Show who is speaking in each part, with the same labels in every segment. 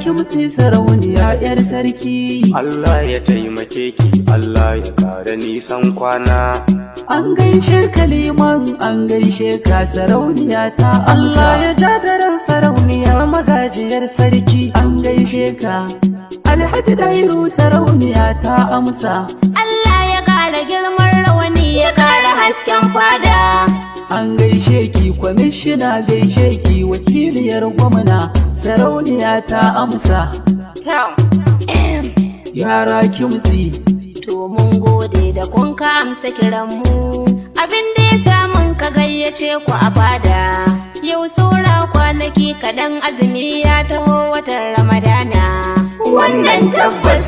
Speaker 1: kimtsi, sarauniya yar sarki.
Speaker 2: Allah ya taimake ki, Allah ya kare nisan kwana.
Speaker 1: An gaishe ka liman, an gaishe ka, sarauniya ta amsa.
Speaker 3: Allah ya ja daren sarauniya magajiyar sarki.
Speaker 1: An gaishe ka Alhaji Dairu, sarauniya ta amsa.
Speaker 4: Allah ya ƙara girman rawani, ya ƙara hasken fada.
Speaker 1: An gaishe ki kwamishina, gaishe ki wakiliyar gwamna, sarauniya ta amsa. Yara kimtsi.
Speaker 4: To mun gode da kun ka amsa kiran mu. Abin da ya sa mun ka gayyace ku a fada. Yau saura kwanaki kaɗan azumi ya taho, watan Ramadana.
Speaker 2: Wannan tabbas.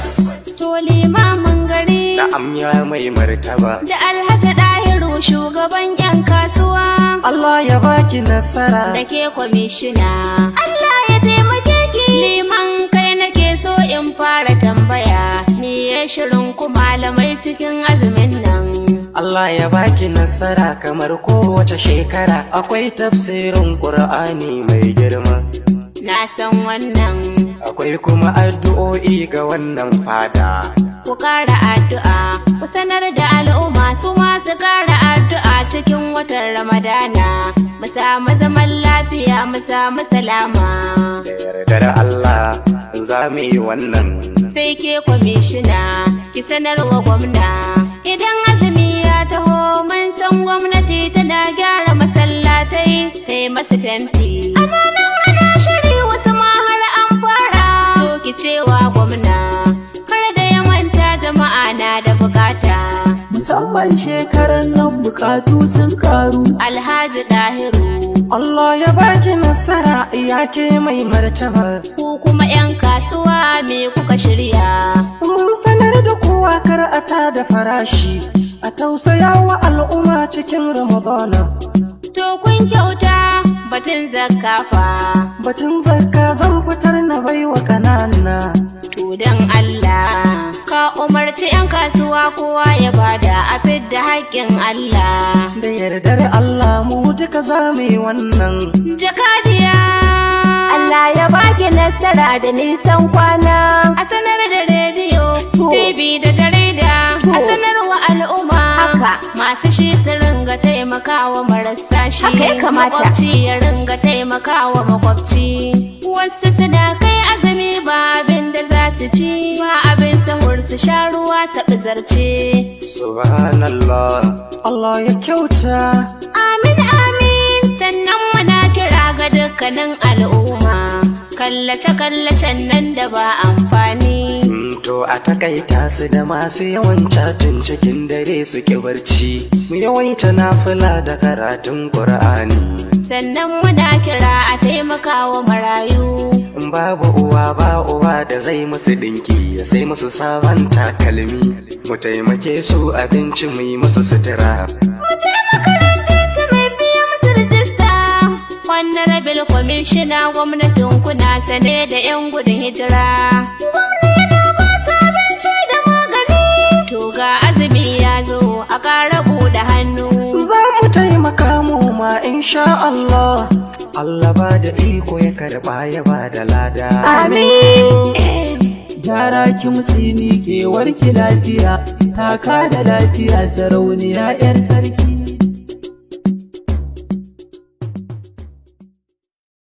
Speaker 4: To limamin gari.
Speaker 2: Na'am ya mai martaba.
Speaker 4: Da Alhaji Ɗahiru shugaban 'yan kasuwa.
Speaker 3: Allah ya baki nasara.
Speaker 4: Da ke kwamishina. Allah ya taimake ki. Liman, kai nake so in fara tambaya. Ni ya shirin ku malamai cikin azumin nan?
Speaker 3: Allah ya baki nasara. Kamar kowace shekara,
Speaker 2: akwai tafsirin Qur'ani mai girma.
Speaker 4: Na san wannan.
Speaker 2: Akwai kuma addu'o'i ga wannan fada.
Speaker 4: Ku ƙara addu'a, ku sanar da al'umma su ma su ƙara addu'a cikin watan Ramadana. Mu samu zaman lafiya, mu samu salama.
Speaker 2: Da yardar Allah za mu yi wannan.
Speaker 4: Sai ke kwamishina, ki sanarwa gwamna. Idan azumi ya taho, mun san gwamnati tana gyara masallatai, sai masu fenti. Ana nan ana shiri, wasu ma har an fara. To ki cewa gwamna, kar da ya manta jama'a na da bukata.
Speaker 1: Musamman shekarar nan bukatu sun karu.
Speaker 4: Alhaji Dahiru.
Speaker 3: Allah ya baki nasara ya ke mai martaba.
Speaker 4: Ku kuma 'yan kasuwa, me kuka shirya?
Speaker 3: Mun sanar da kowa kar a tada farashi, a tausaya wa al'umma cikin Ramadana.
Speaker 4: To kun kyauta. Batun zakka fa?
Speaker 3: Batun zakka zan fitar na baiwa kanana.
Speaker 4: To dan Allah ka umarci 'yan kasuwa kowa ya bada, a fidda haƙƙin Allah.
Speaker 3: Da yardar Allah mu duka za mu yi wannan.
Speaker 4: Jakadiya.
Speaker 5: Allah ya baki nasara da nisan kwana.
Speaker 4: A sanar da rediyo, TV da jarida, a sanarwa al'umma. Masu shi su ringa taimakawa marasa shi.
Speaker 5: Haka ya kamata.
Speaker 4: Makwabci ya ringa taimakawa makwabci. Wasu suna kai azumi ba abin da za su ci, ba abin sahur, su sha ruwa saɓi zarce.
Speaker 2: Subhanallah.
Speaker 3: Allah ya kyauta.
Speaker 4: Amin amin. Sannan muna kira ga dukkanin al'umma. Kallace-kallacen nan da ba amfani.
Speaker 2: To a takaita su da masu yawan chatting cikin dare su ki barci. Mu yawaita nafila da karatun Qur'ani.
Speaker 4: Sannan muna kira a taimakawa marayu.
Speaker 2: In babu uwa ba uba da zai musu dinki, ya sai musu sabon takalmi. Mu taimake su abinci, mu yi musu sutura.
Speaker 4: Mu je makarantar su mai biya musu rijista. Honorable Commissioner, gwamnatin kuna sane da 'yan gudun hijira. Gwamna yana ba su abinci da magani. To ga azumi ya zo, a ƙara buɗe hannu.
Speaker 3: Za mu taimaka mu ma insha Allah.
Speaker 2: Allah ba da iko, ya karba, ya ba da lada.
Speaker 5: Amin.
Speaker 1: Gyara kimtsi, miƙewar ki lafiya, taka da lafiya, sarauniya 'yar sarki.